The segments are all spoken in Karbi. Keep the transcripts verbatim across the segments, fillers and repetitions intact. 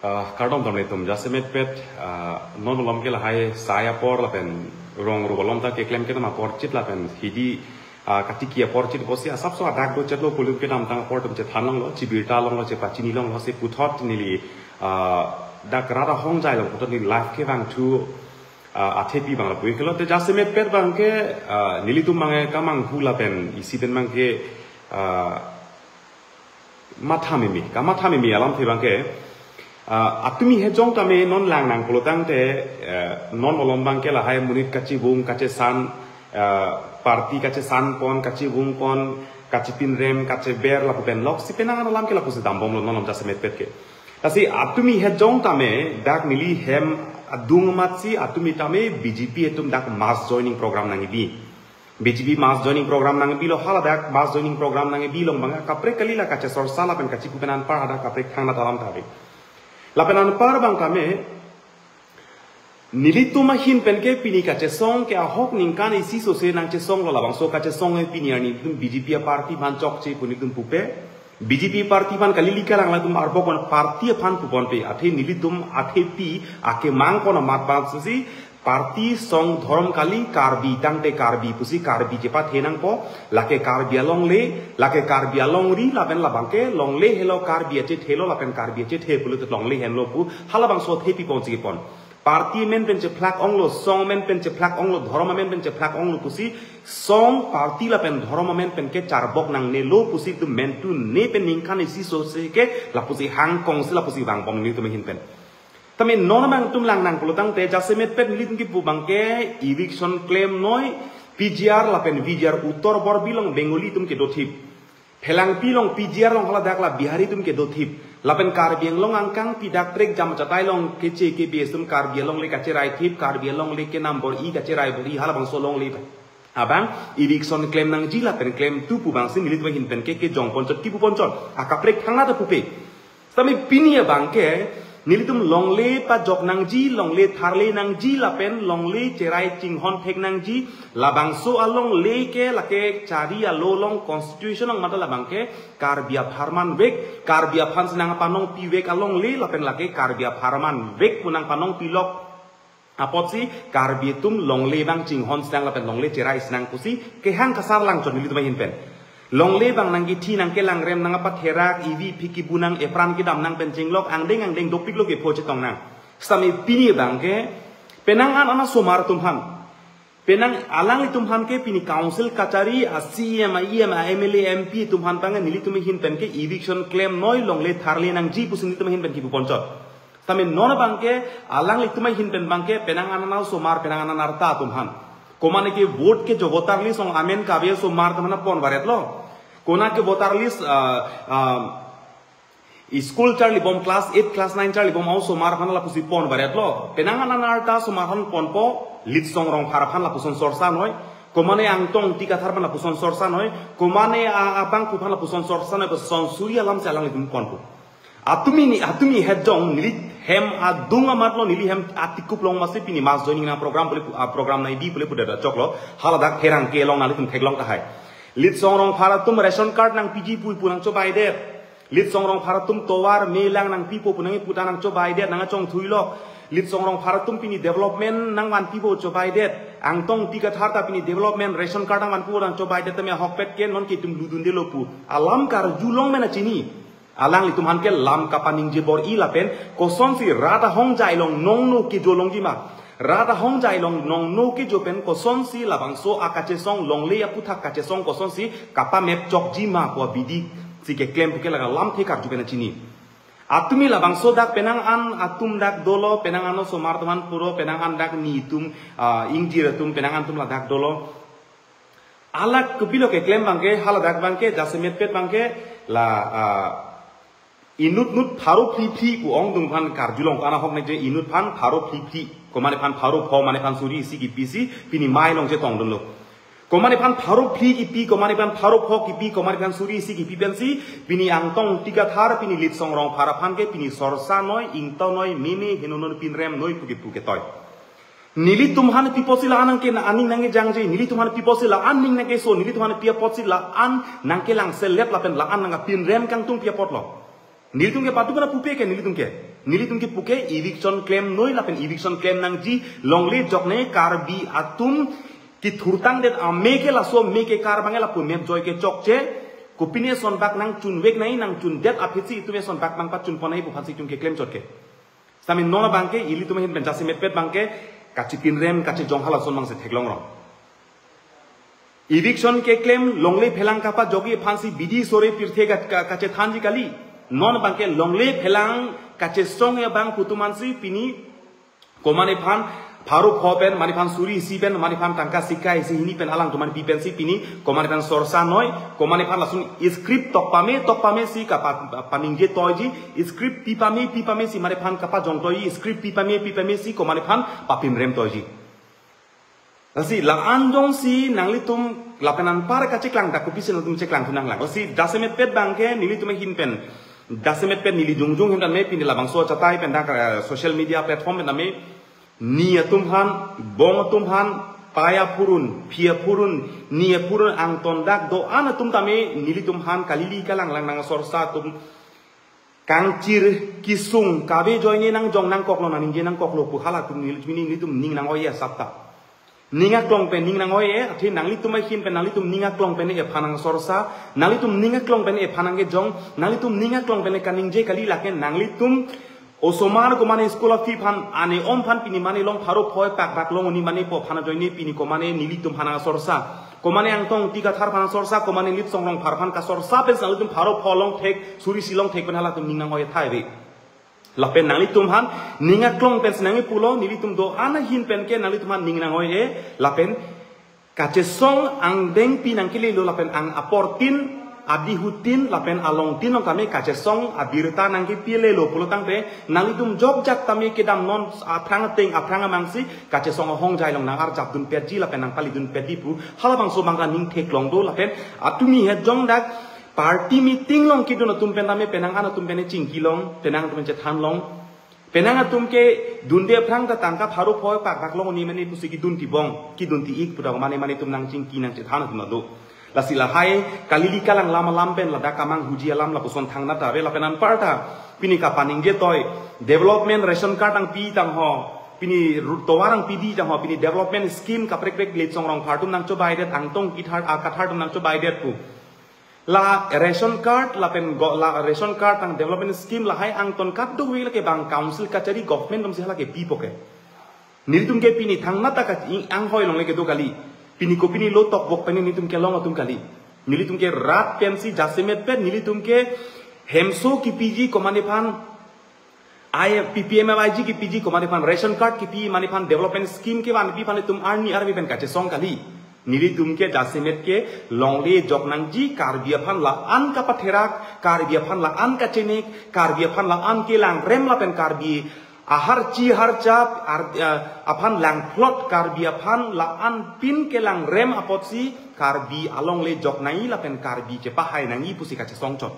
Ah, kardom dam netum jasemet pet, ah, non malom ke lahai sai apor lapen rong ru malom ta keklem kedam apor chit lapen hidi, ah, katiki apor chit pusi asapso adak do chetlo pulim kedam tang apor atum chethan longlo, chibirta longlo, chepachini longlo, si puthot neli, ah, dak rat ahongjai along puthot neli live kevang thu, ah, athepi bang lapu iklo te jasemet pet bang ke, ah, nelitum bang ke kamanghu lapen isi pen bang ke, ah, matha mimi, kamatha mimi alamthe bang ke, ah, atumi hejong tame non lang nang pulo tangte, eh, non malom bang ke lahai monit kachivung kachesan, eh, party kachesan pon, kachivung pon, kachipinrem, kacheber lapu pen lok si penang an alam ke lapusi dambomlo non malom jasemet pet ke. Lasi atumi hejong tame dak neli hem adung amatsi atumi tame B J P atum dak mass joining program nangkebi. B J P mass joining program nangkebilo, haladak mass joining program nangkebi along bang kaprek kali la kachesorsa lapen kachipu pen anpar hadak kaprek thangnat alam ta ave. Lapen anpar bang tame nelitum ahin pen ke pini kachesong ke ahok ningkan isi sose nangchesonglo, labangso kachesong ke pini arni tum B J P aparty aphan chokche pu nelitum pupe. B J P aparty aphan kali lika lang latum arbok wan party aphan puponpe, athe nelitum athepi akemang pon amat bang si party song dhorom kali, Karbi tangte Karbi pusi Karbi chepathe nangpo, lake Karbi alongle, lake Karbi alongri, lapen labang ke longle henlo Karbi achethelo, lapen Karbi achethe pulote longle henlo pu halabangso athepi ponsi kepon. Party amen pen chephlak onglo, song amen pen chephlak onglo, dhorom amen pen chephlak onglo pusi song, party lapen dhorom amen pen ke charbok nangnelo pusi itum mentu ne pen ningkan isi sose ke lapusi hangkong si lapusi vangbom nelitum ahin pen. Tame non bang itum lang nang pulo tangte jasemet pet nelitum kipu bang ke eviction klemnoi, P G R lapen V G R utor borbi along Bengali atum kedothip. Phelangpi along P G R along haladak la Bihari atum kedothip. Lapen Karbi Anglong angkangpi dak trek jam chatai along keche ke B S atum Karbi alongle kacherai thip, Karbi alongle ke number i kacherai bor-i halabangso alongle abang eviction klem nangji lapen klemthu pu bang si nelitum ahin pen ke kejong ponchot kipu ponchot akaprek thangnat ta pupe. Tame pini abang ke nelitum longle pajok nangji, longle tharle nangji lapen longle cherai chinghon thek nangji, labangso alongle ke lake chari alo along constitution along mata labang ke Karbi apharman vek, Karbi aphan si nangpanongpi vek alongle lapen lake Karbi apharman vek pu nangpanongpilok apotsi Karbi atum longle bang chinghon sinang lapen longle cherai sinang pusi kehang kasar lang chot nelitum ahin pen. Longle bang nangkethi nangkelangrem nangpatherak ivi phiki bu nang epran kedam nang pen chinglok angdeng angdeng dopiklo kepho chetong nang. Sitame pini bang ke penang an ana osomar atum aphan, penang alanglitum aphan ke pini council kachari, a C E M, a E M, a M L A, M P atum aphan bang nelitum ahin pen ke eviction klemnoi, longle tharle nangji pusi nelitum ahin pen kipu ponchot. Tame non bang ke alanglitum ahin pen bang ke penang an ana osomar, penang an ana arta atum aphan. Komane ke vote ke jo voter list along amen kave osomar atum aphan pon varetlo. Kona ke voter list, ah, ah, school charlibom, class eight, class nine charlibom a osomar aphan lapusi pon varetlo. Penang an ana arta osomar aphan ponpo, Litsong Rongphar aphan lapuson sorsanoi. Komane Angtong Ingti Kathar aphan lapuson sorsanoi. Komane a, abangphu aphan lapuson sorsanoi, puson suri alam si alanglitum ponpo. Atumi ni, atumi hejong neli hem adung amatlo, neli hem atikup along masi pini mass joining nang program pule pu-, ah, program nangkebi pule pu dada choklo, haladak pherangke along nanglitum theklong tahai. Litsong Rongphar atum ration card nangpiji pu pu nangchobaidet. Litsong Rongphar atum tovar melang nangpipo pu nangkipu ta nangchobaidet, nangkachongthuilok. Litsong Rongphar atum pini development nangvanpipo chobaidet. Angtong Ingti Kathar ta pini development ration card nangvanpipo nangchobaidet tame ahokpet ke non ke itum ludundelo pu alam karjulong mena chini. Alanglitum aphan ke lam kapaningje bor-i lapen kosonsi rat ahongjai along nongno kejo longji ma. Rat ahongjai along nongno kejo pen kosonsi labangso akachesong longle aputhak kachesong kosonsi kapamep chokji ma pu abidi si keklem pu ke laga lamthe karju pen chini. Atumi labangso dak penang an atum dak dolo, penang an osomar atum aphan puro, penang an dak nitum, ah, ingjir atum, penang an atum ladak dolo. Alak kopilo keklem bang ke, haladak bang ke, jasemet pet bang ke, la, ah, inut nut pharo phli phli pu ongdung aphan karjulong ko, ana ahok nangji inut aphan pharo phli phli, komane aphan pharo pho, mane aphan suri isi kipi si, pini mai along chetongdunlo. Komane aphan pharo phli kipi, komane aphan pharo pho kipi, komane aphan suri isi kipi pensi, pini Angtong Ingti Kathar, pini Litsong Rongphar aphan ke, pini sorsanoi, ingtonoi, meme, henonon pinremnoi pu kipu ketoi. Nelitum aphan pi apotsi la-an nangke aning nangkejangje, nelitum aphan pi apotsi la-an ning nangkeso, nelitum aphan pi apotsi la-an nangkelangselet lapen la-an nangkapinrem kangtung pi apotlo. Nelitum ke patu kana pupe ke nelitum ke. Nelitum kepu ke eviction klemnoi lapen eviction klem nangji, longle joknei Karbi atum kethurtang det ame ke laso ame ke kar abang ke lapu map joi ke chokche. Kopine sonbak nangchunvek nangji, nangchundet aphi si itum sonbak nangpachun pon nangji pu aphansi itum keklem chot ke. Sami non abang ke ilitum ahin pen jasemetpet abang ke kachipinrem kachijong halason abang si theklong rong. Eviction keklem longle phelang kapajokji aphansi bidi sore pirthe ka, ka, kachethanji kali. Non abang ke longle phelang kachesong abang pu atum aphansi pini komatne aphan pharo pho pen, matne aphan suri isi pen, matne aphan tangka sika isi hini pen alangtum aphan pi pensi pini komatne aphan sorsa noi, komatne aphan lason script tok pame tok pame si kapa, paningje toiji, script pi pame pi pame si matne aphan kapajong toiji, script pi pame pi pame si komatne aphan papinrem toiji. Lasi la-an jongsi nanglitum lapen anpar kacheklang dak kopisi nangtum cheklang thu nanglang. Lasi jasemetpet abang ke nelitum ahin pen, jasemetpet neli jongjong ahin tame pini labangso achatai pen dak, eh, social media platform pen tame ni atum aphan, bong atum aphan, pai aphurun, phi aphurun, ni aphurun angton dak do-an atum tame nelitum aphan kalili kalanglang nangsorsa atum kangchir kisung kave ajoine nangjong nangkoklo, nangningje nangkoklo pu hala atum neli, nelitum ning nang-oi asap ta. Ning aklong pen ning nang-oi-e, athe nanglitum ahin pen nanglitum ning aklong pen ephan nangsorsa, nanglitum ning aklong pen ephan nangkejong, nanglitum ning aklong pen kaningje kali, lake nanglitum osomar komatne school fee aphan, ane om aphan pini matne long pharo phoi pakbak long oni matne po aphan ajoine pini komatne nelitum aphan nangsorsa. Komatne Angtong Ingti Kathar aphan sorsa, komatne Litsong Rongphar aphan kasorsa pensi nanglitum pharo pho longthek, suri isi longthek pen halatum ning nang-oi thai ave. Lapen nanglitum aphan ning aklong pensi nangkipulo, nelitum do-an ahin pen ke nanglitum aphan ning nang-oi-e, lapen kachesong angdengpi nangkelelo, lapen ang aportin, adihutin, lapen alongtin along tame kachesong abirta nangkepilelo pulo tangte, nanglitum jokjak tame kedam non aphrang ateng aphrang amangsi kachesong ahongjai along nang-arjapdun petji lapen nangpalidun petji pu halabangso abang ta ning theklong do, lapen atumi het jongdak party meeting along kedun atum pen tame penang an atum pen chingkilong, penang atum pen chethanlong, penang atum kedunde aphrang ta tangka pharo phoi pakbak long oni matne pusi kedun tibong, kedun ti-ik pu ta matne matne atum nangchingki nangchethan atum do. Lasi lahai kalili kalang lam alam pen ladak kamanghuji alam lapuson thangnat ave, lapen anparta pini kapaningje toi development ration card nangpi tangho, pini ru-, tovar nangpidi tangho, pini development scheme kaprek prek Litsong Rongphar atum nangchobaidet, Angtong Ingti Kathar, a, Kathar atum nangchobaidet pu. La ration card lapen go, la ration card tang development scheme lahai angton kadokave lake bang council kachari government atumsi hala kepipo ke. Nelitum ke pini thangnat ta kaching anghoi longle kedo kali. Pini kopine lo tokbok pen nelitum kelong atum kali. Nelitum ke rat pensi jasemetpet nelitum ke hemso kepiji komatne aphan, ai P P M F I G kepiji komatne aphan, ration card kepi matne aphan, development scheme kevanpi aphan itum arni arve pen kachesong kali. Nelitum ke jasemet ke longle jok nangji, Karbi aphan la-an kapatherak, Karbi aphan la-an kachenek, Karbi aphan la-an kelangrem lapen Karbi aharchi harcha ar, eh, aphan langplot, Karbi aphan la-an pin kelangrem apotsi Karbi alongle jok nangji lapen Karbi chepahai nangji pusi kachesong chot.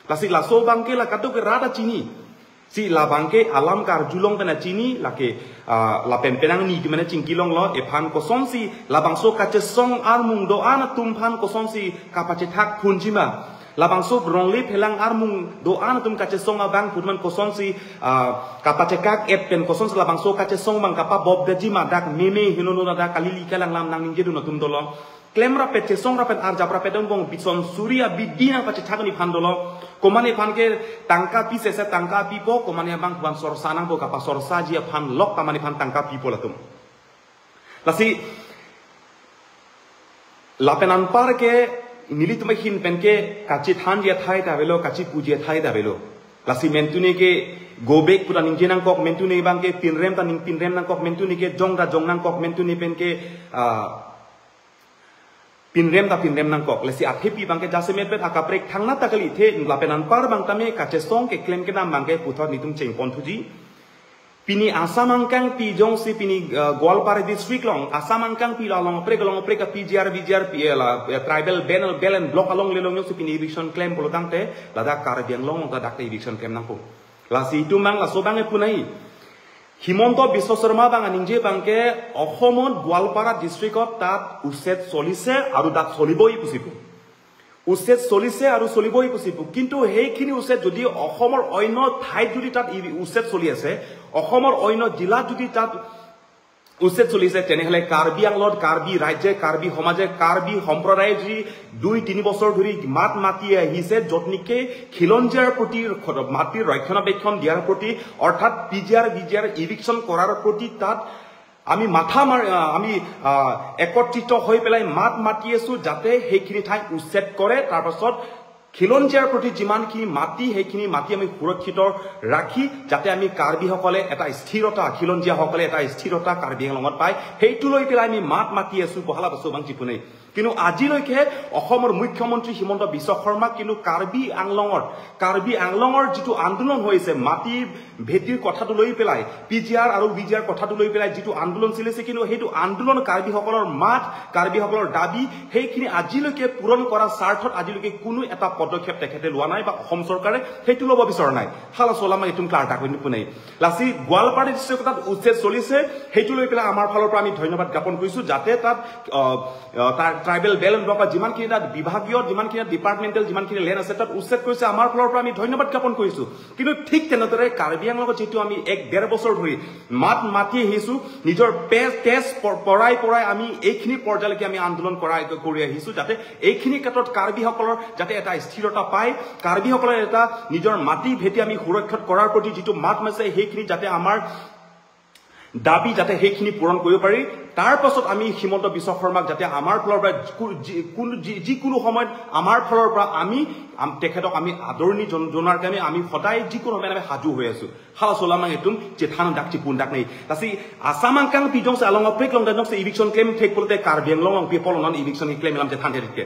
Lasi laso abang ke la kadokave rat ta chini. Si labang ke alam karjulong pen ta chini, lake, ah, lapen penang ni kemane chingkilonglo, ephan kosonsi labangso kachesong armung do-an atum aphan kosonsi kapachethak phunji ma. Labangso rongle phelang armung do-an atum kachesong abang pu atum aphan kosonsi, ah, kapachekak-et pen kosonsi labangso kachesong abang kapabobdeji ma, dak meme henono dak kalili kalang lam nangningjedun atum dolo. Klem rapet, chesong rapet, arjap rapet angbong bison suri abidi nangpachethak ni aphan dolo. Komatne aphan ke tangka pi sese tangka pipo, komatne abang aphan sorsa nangpo, kapasorsaji aphan lok ta matne aphan tangka pipo latum. Lasi lapen anpar ke nelitum ahin pen ke kachethanji athai ta avelo, kachepuji athai ta avelo. Lasi mentune ke go back pu ta ningje nangkok, mentune abang ke pinrem ta ning pinrem nangkok, mentune ke jong ta jong nangkok, mentune pen ke, ah, pinrem ta pinrem nangkok. Lasi athepi abang ke jasemetpet akaprek thangnat ta kali, athe lapen anpar abang tame kachesong keklem kedam abang ke puthot nelitum chengpon thuji. Pini Assam angkangpi jongsi pini, eh, Goalpara district along, Assam angkangpi la along kaprek along kaprek ka P G R, V G R, P L, eh, tribal band, band block alongle along jongsi pini eviction klem pulo tangte, ladak Karbi Anglong along ta dak ta eviction klem nangpo. Lasi itum abang laso abang epunai. Himanta Biswa Sarma abang aningje abang ke Ohomot Goalpara district ot tat uset solise aru dak soliboi pusi pu. উচ্ছেদ চলিছে আৰু চলিবই পুচিব। কিন্তু সেইখিনি উচ্ছেদ যদি অসমৰ অন্য ঠাইত যদি তাত ই উচ্ছেদ চলি আছে, অসমৰ অন্য জিলাত যদি তাত উচ্ছেদ চলিছে, তেনেহ'লে কাৰ্বি আংলঙত কাৰ্বি ৰাইজে, কাৰ্বি সমাজে, কাৰ্বি সম্প্ৰদায়ে যি দুই তিনি বছৰ ধৰি মাত মাতি আহিছে, য'ত নেকি খিলঞ্জীয়াৰ প্ৰতি ৰ-, মাটিৰ ৰক্ষণাবেক্ষণ দিয়াৰ প্ৰতি, অৰ্থাৎ পি জি আৰ, ভি জি আৰ ইভিকশ্যন কৰাৰ প্ৰতি তাত আমি মাথা মাৰ-, আহ, আমি, আহ, একত্ৰিত হৈ পেলাই মাত মাতি আছো, যাতে সেইখিনি ঠাই উচ্ছেদ কৰে। তাৰ পাছত খিলঞ্জীয়াৰ প্ৰতি যিমানখিনি মাটি, সেইখিনি মাটি আমি সুৰক্ষিত ৰাখি, যাতে আমি কাৰ্বিসকলে এটা স্থিৰতা, খিলঞ্জীয়াসকলে এটা স্থিৰতা কাৰ্বি আংলঙত পায়, সেইটো লৈ পেলাই আমি মাত মাতি আছো, বহালা পাছো বাং চিপুনেই। কিন্তু আজিলৈকে অসমৰ মুখ্যমন্ত্ৰী হিমন্ত বিশ্ব শৰ্মা কিন্তু কাৰ্বি আংলঙৰ, কাৰ্বি আংলঙৰ যিটো আন্দোলন হৈছে, মাটি ভেটিৰ কথাটো লৈ পেলাই, পি জি আৰ আৰু ভি জি আৰ কথাটো লৈ পেলাই যিটো আন্দোলন চলিছে, কিন্তু সেইটো আন্দোলন, কাৰ্বিসকলৰ মাত, কাৰ্বিসকলৰ দাবী, সেইখিনি আজিলৈকে পূৰণ কৰাৰ স্বাৰ্থত আজিলৈকে কোনো এটা পদক্ষেপ তেখেতে লোৱা নাই বা অসম চৰকাৰে সেইটো ল'ব বিচৰা নাই। হালা চলামা এইটো ক্লাৰ এটা কৰি পোনেই। লাচি গোৱালপাৰা ডিষ্ট্ৰিক্টত উচ্ছেদ চলিছে, সেইটো লৈ পেলাই আমাৰ ফালৰ পৰা আমি ধন্যবাদ জ্ঞাপন কৰিছো, যাতে তাত, আহ, আহ, তাৰ ট্ৰাইবেল বেল্ট বা যিমানখিনি তাত বিভাগীয়, যিমানখিনি ডিপাৰ্টমেণ্টেল, যিমানখিনি লেণ্ড আছে, তাত উচ্ছেদ কৰিছে, আমাৰ ফালৰ পৰা আমি ধন্যবাদ জ্ঞাপন কৰিছো। কিন্তু ঠিক তেনেদৰে কাৰ্বি আংলঙত যিটো আমি এক ডেৰ বছৰ ধৰি মাত মাতি আহিছো, নিজৰ পেজ, তেজ প-, পৰাই পৰাই আমি এইখিনি পৰ্যায়লৈকে আমি আন্দোলন কৰাই, কৰি আহিছো, যাতে এইখিনি ক্ষেত্ৰত কাৰ্বিসকলৰ যাতে এটা স্থিৰতা পায়, কাৰ্বিসকলৰ এটা নিজৰ মাটি ভেটি আমি সুৰক্ষিত কৰাৰ প্ৰতি যিটো মাত মাতিছে, সেইখিনি যাতে আমাৰ দাবী যাতে সেইখিনি পূৰণ কৰিব পাৰি। তাৰ পাছত আমি হিমন্ত বিশ্ব শৰ্মাক যাতে আমাৰ ফালৰ পৰা যিকো-, যি-, কোনো-, যি-, যিকোনো সময়ত আমাৰ ফালৰ পৰা আমি আম-, তেখেতক আমি আদৰণি জন-, জনোৱাৰ কাৰণে আমি সদায় যিকোনো সময়ত আমি সাজু হৈ আছো। Hala solamang etum chethan dak chipun dak nei. Lasi Assam angkang pi jongsi along aprek along dan jongsi eviction claim thek pulote Karbi Anglong along people non eviction claim alam chethan thek ke.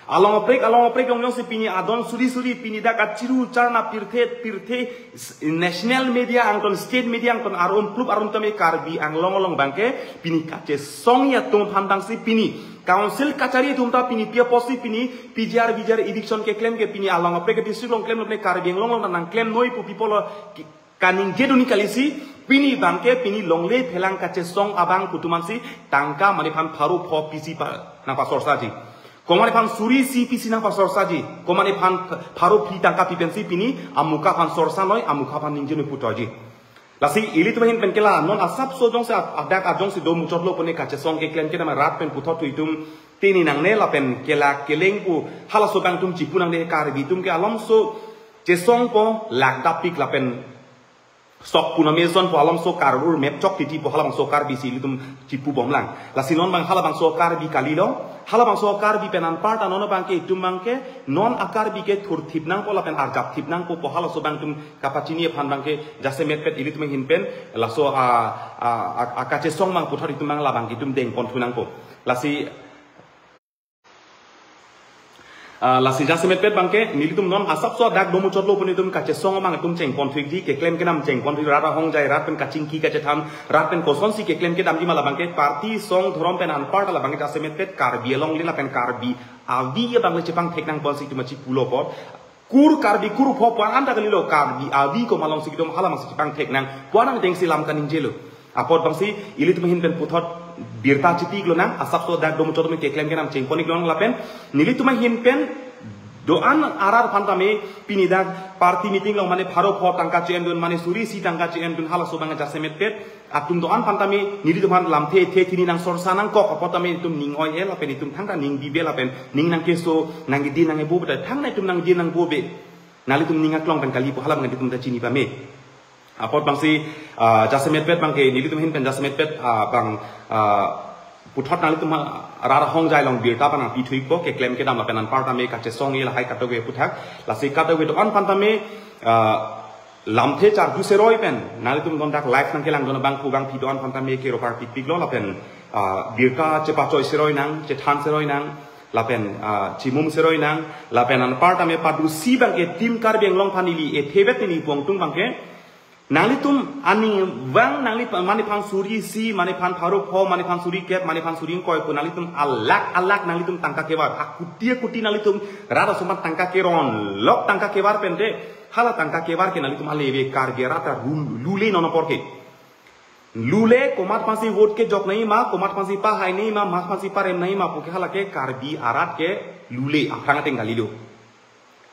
Along aprek along aprek along jongsi pini adon suri suri pini dak achiru charna pirthe pirthe s-, national media angton state media angton arum plup arum tame Karbi Anglong along bangke pini kachesong atum aphan bangsi pini council kachari atum ta pini pia posi pini P G R V G R eviction ke claim ke pini along aprek district along claim lone Karbi Anglong along nang claim noi pu people ki-, kaningje duni kalisi, pini bangke, pini longle phelang kachesong abang kutumansi, tangka maniphan pharo pho pisi pa, nang pasorsaji. Komaniphan suri si pisi nang pasorsaji. Komaniphan ph-, pharo phi tangka pipensi pini, amuka aphan sorsa noi, amuka aphan ningje noi putoji. Lasi ilitum ahin pen ke la, non asapso jongsi ad-, adak ajongsi do muchotlo pune kachesong ke claim ke nama rat pen puthot tu itum, tini nangne lapen kelak keleng pu, halaso abang tum chipu nangne Karbi tum ke alomso, chesongpo lak dapik lapen sok puname son pu alomso karur mep chok titi pu halabangso Karbi si ilitum chipu bomlang. Lasi non bang halabangso Karbi kalilo, halabangso Karbi pen anparta non bangke itum bangke non a-Karbi ke thurthip nangpo lapen arjapthip nangpo pu halaso abang tum kapachini aphan bangke jasemet pet ilitum ahin pen laso a, a, a, a kachesong bang puthot itum bang labang itum dengpon thu nangpo. Lasi Ah, lasi jasemet pet bangke, nelitum non asapso dak do muchotlo pune itum kachesong abang itum chengpon thikji, keklem kedam chengpon thik rat ahongjai, rat pen kachingki kachethan, rat pen kosonsi keklem kedamji ma labangke, party song dhorom pen anparta labangke jasemet pet Karbi along lila pen Karbi avi abang le chepangthek nangponsi itum achipulo apot. Kur Karbi kur pho puan anta kalilo Karbi avi komalongsi itum halamangsi chepangthek nang, puan angdengsi lam kaningjelo. Apot bangsi ilitum ahin pen puthot birta chitik lonang, asapso dak do muchot tame keklem kedam chengpon ik lonang lapen nelitum ahin pen do-an arat aphan tame pini dak party meeting along mane pharo pho tangka che-endun mane suri si tangka che-endun halaso abang jasemet pet atum do-an aphan tame nelitum aphan lamthe the thini nang sorsa nangkok apot tame itum ning oi-e lapen itum thangta ning bibe lapen ning nangkeso nangdi nang-ebo beta thangta itum nangdi nangbobe. Nanglitum ning aklong pen kali pu halabang itum ta chini pame. Apot bangsi, ah, jasemet pet bangke, nelitum ahin pen jasemet pet, ah, bang, ah, puthot nanglitum, ah, rat ahongjai along birta pen nangpi thuikpo, keklem kedam lapen anparta me kachesong-e lahai katoke puthak, lasi katoke do-an aphan tame, ah, lamthe charju seroi pen, nanglitum don dak live nangkelangdun abang pu bang pi do-an aphan tame kero parpikpiklo lapen, ah, birta chepachoi seroi nang, chethan seroi nang, lapen, ah, chimum seroi nang, lapen anparta me padusi bangke Team Karbi Anglong aphan ili, ethe bet ili pu angtung bangke, nanglitum ani vang nangli pa-, maniphan suri si, maniphan pharo pho, maniphan suri kep, maniphan suri ingkoi pu nanglitum alak alak nanglitum tangka kevar, akuti akuti nanglitum rat asomar tangka keron, lok tangka kevar pente, hala tangka kevar ke nanglitum aleve Karbi arat ta rul-, lule non apor ke. Lule komat aphansi vote kejok nangji ma, komat aphansi pahai nangji ma, komat aphansi parem nangji ma pu ke halake Karbi arat ke lule aphrang ateng kalilo.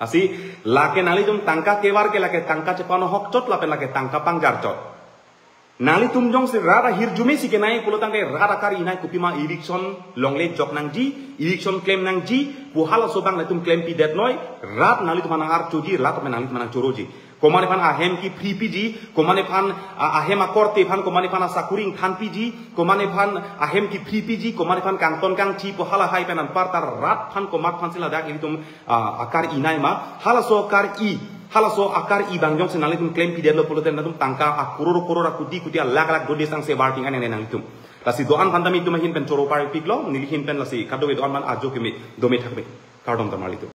Lasi lake nanglitum tangka kevar ke lake tangka chepano hokchot lapen lake tangka pangjarchot. Nanglitum jongsi rat ahirjume si kenai pulo tangte rat akar inai kopima eviction longle jok nangji, eviction klem nangji pu halaso abang nanglitum klempi det noi, rat nanglitum aphan archoji, rat aphan nanglitum aphan choroji. Komat aphan ahem kepri piji, komat aphan, ah, ahem akorte aphan, komat aphan asakuri ingthan piji, komat aphan ahem kepri piji, komat aphan kangton kangthi pu halahai pen anparta rat aphan komat aphansi ladak ilitum, ah, akar inai ma, halaso akar i, halaso akar i abang jongsi nanglitum klempi detlo pulote nanglitum tangka akoror koror, akuti kuti, alakh lakh dode sangse varting aneng nanglitum. Lasi do-an aphan tame itum ahin pen choro parpiklo, neli ahin pen lasi kadokave do-an aphan ajo keme, dome thakme. Kardom ta marlitum.